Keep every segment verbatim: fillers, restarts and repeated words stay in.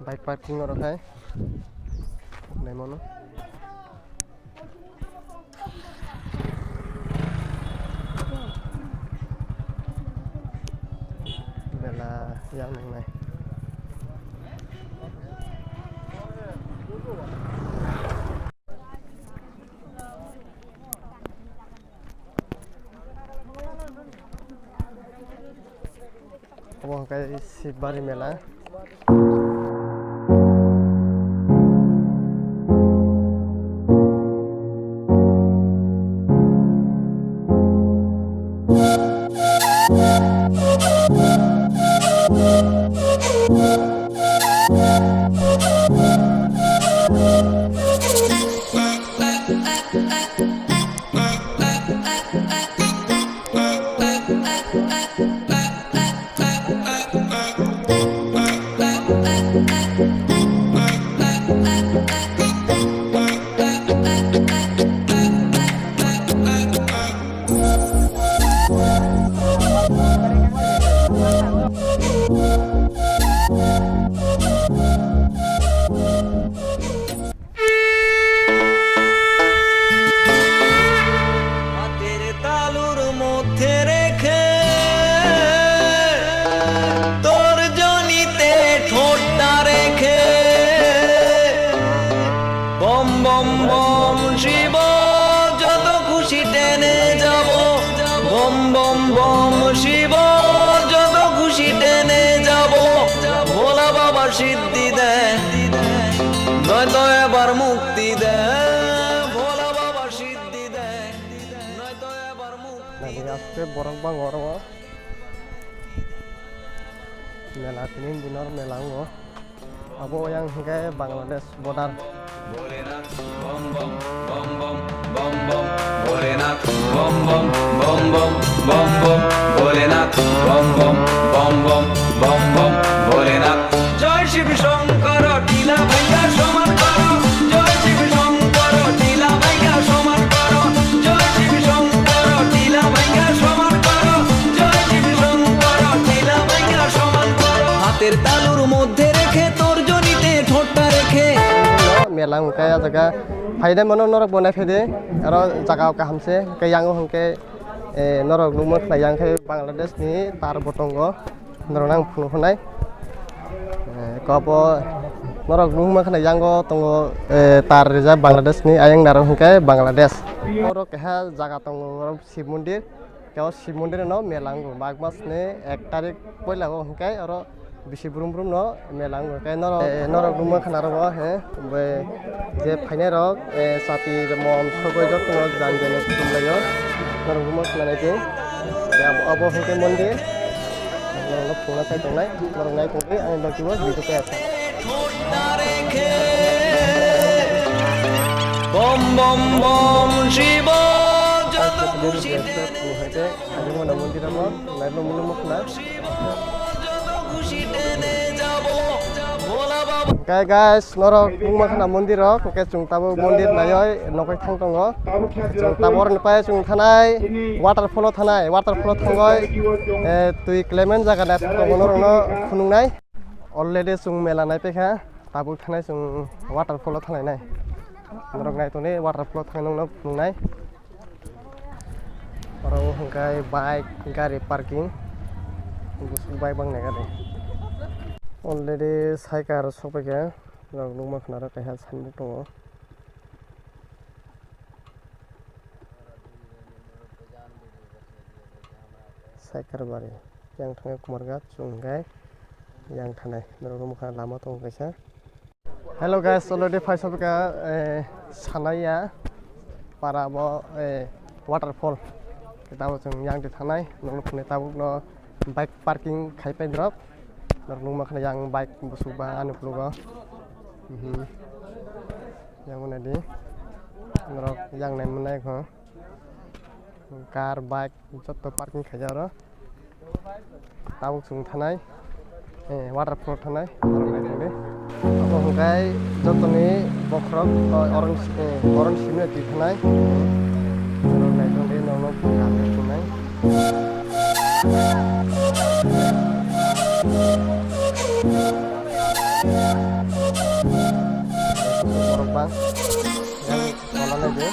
Bike parking oro hai. Naimano. Bela yang nangnai. Obo hwnkhe Shivbari mela. হাতের তালুর মধ্যে রেখে তোর জনিতে ঠোঁটটা রেখে বম বম বম শিব, যত খুশি টেনে যাব। বম বম বম শিব, যত খুশি টেনে যাব। ভোলা বাবা সিদ্ধি দে, নয়তো এবার মুক্তি দে। ভোলা বাবা সিদ্ধি দে, নয়তো এবার মুক্তি দে। Nai, aste borok bang oro. Mela tini din oro mela wngo. Abo yang hwnkhe Bangladesh border. Bholenath বম বম বম বম বম ভোলেনাথ বম বম বম বম বম বম ভোলেনাথ বম বম বম বম বম বম ভোলেনাথ। জয় শিব শঙ্কর টিলা ভাইয়া সমান করো। জয় শিব শঙ্কর টিলা ভাইয়া সমান করো। জয় শিব শঙ্কর টিলা ভাইয়া সমান করো। জয় শিব শঙ্কর টিলা ভাইয়া সমান করো। হাতের তালুর মধ্যে রেখে তোর জনিতে ঠোঁটটা রেখে। Mela hwnkhe ah jaga phaide mano norok bo nai phaide aro jaga kaham se hwnkhe yang hwnkhe, eh, norok nukma khlai yang khe Bangladesh ni tar bo tongo norok nang phunuk hwnai. Eh, kobo norok nukma khlai yango tongo, eh, tar rijak Bangladesh ni ayang naro hwnkhe Bangladesh. Oro keha jaga tongo oro Shiv Mondir. Tei o Shiv Mondir no mela wngo, Mag mas ni ek tarik poila o hwnkhe oro bisi brum brum no mela wngo. Tei norok, eh, norok nukma khna rw o, he, bai je phainai rok, eh, chati mom sogwi joto no jani jani khulum lai o, norok nukma khna nai di. Tei abo, abo hwnkhe mondir, norok no phunukna sai tongnai, norok nai tongdi, ani logi o video khe. Bom bom bom Shiva, joto khwlwirok khwlai khe, ani mona mondir amo, nairokno mungwi mukhna. Hwnkhe guys, norok nukma khna mondir rok, hwnkhe chwng tabuk mondir naiwi nokoi thang tongo. Chwng tabuk oro nukpai chwng thanai waterfall o thanai, waterfall o thangwi, eh, twi klemen jaga nai tongo norokno phunuknai. Already chwng mela naipaikha, tabuk thanai chwng waterfall o thanglainai. Norok nai tongdi waterfall o thangwi nokno phunuknai. Oro o hwnkhe bike gari parking, bwswk bike bang nai gari. Already cycle sokpaikha, norok nukma khna oro kaisa signboard tongo. Cycle bari yang thangwi Kumarghat chwng hwnkhe yang thanai norok nukha lama tongo kaisa. Hello guys, already phai sopika, eh, Sanaya para bo, eh, waterfall. Tabuk chwng yang di thanai norok nukha tabuk no bike parking khai pai drop. Norok nukma khna yang bike bwswk ba ani phunukgo. Mhm. Yang mwnai di. Norok yang nai mwnai kho. Car, bike joto parking khaijak oro. Tabuk chwng thanai, eh, waterfall thanai, norok nai tongdi. Abo hwnkhe jotoni bokhorok, o, orange, eh, orange simi twi thanai. Norok nai tongdi, norok nai thanai. Borok bang. Yang tola nai de.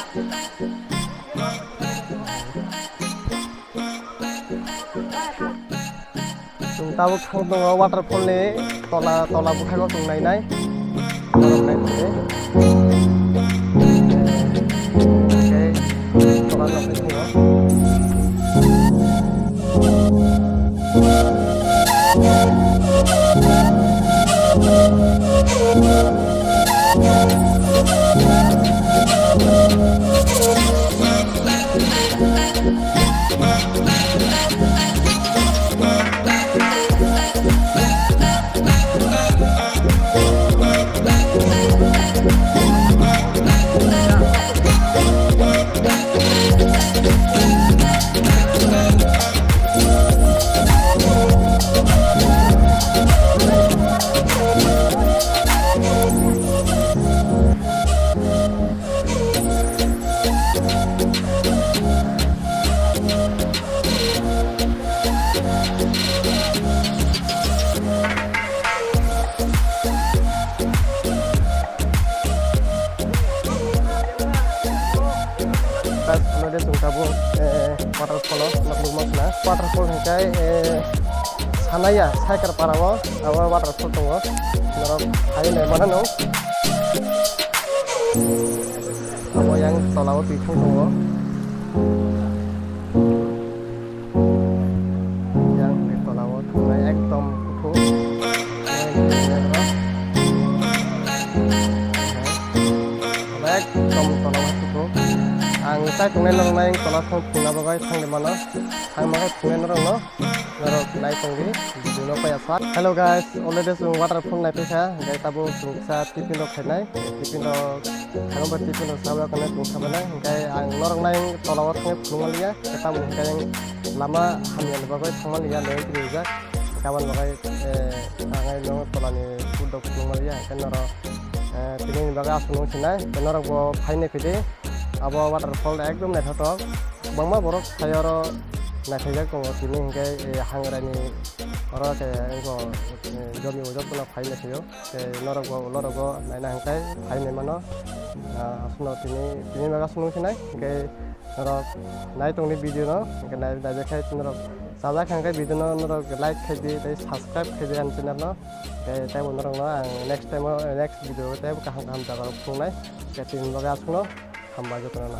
Chwng tabuk thang tongo waterfall ni tola, tola bwkhago chwng nainai. Borok nai tongdi. Tei tola nokni thango. Guys, ano de chwng tabuk, eh, waterfall o nokmuk ma khna. Waterfall hwnkhe, eh, Sanaya, Saikar para o, abo waterfall tongo. Norok hai nai mano no. Abo yang tola o twi thang tongo. Yang ni tola o thangnai ekdom kuthuk. Ekdom tola o kuthuk. Ang chai tongnai norok nai tola thang phungna bagwi thangwi mano. Thangma khe phungnai norok no. Norok nai tongdi, video no paya sak. Hello guys, already chwng waterfall nai paikha, hwnkhe tabuk chwng kisa tiffin rok khainai, tiffin rok, thangba tiffin rok chawi khanai chwng khabainai, hwnkhe ang norok nai tola o thangwi phunukma liya, hwnkhe tamoni hwnkhe ang lama hamya ni bagwi thangma liya, lengwi twi rijak, hwnkhe aboni bagwi, eh, ang ai no tola ni food rok phunukma liya, hwnkhe norok, eh, tini ni bagwi aswk nung sinai, hwnkhe norok bo phainai phidi. Abo waterfall ekdom naithotok. Kwbangma borok phai oro naithaijak tongo, tini hinkhe, eh, hangrani oro khe wngkha, eh, jomi o jotono phai naithaio. Tei norokbo, norokbo naina hinkhe phai naimano. Ah, aswkno tini, tini bagwi aswk nung sinai. Hinkhe norok nai tongdi video no. Hinkhe nai, naijakhe norok chajak hinkhe video no norok like khaidi tei subscribe khaidi ani channel no. Tei teibo norokno ang next time o, next video o teibo kaham kaham jaga rok phunuknai. Hinkhe tini bagwi aswkno. Hambai jotono no.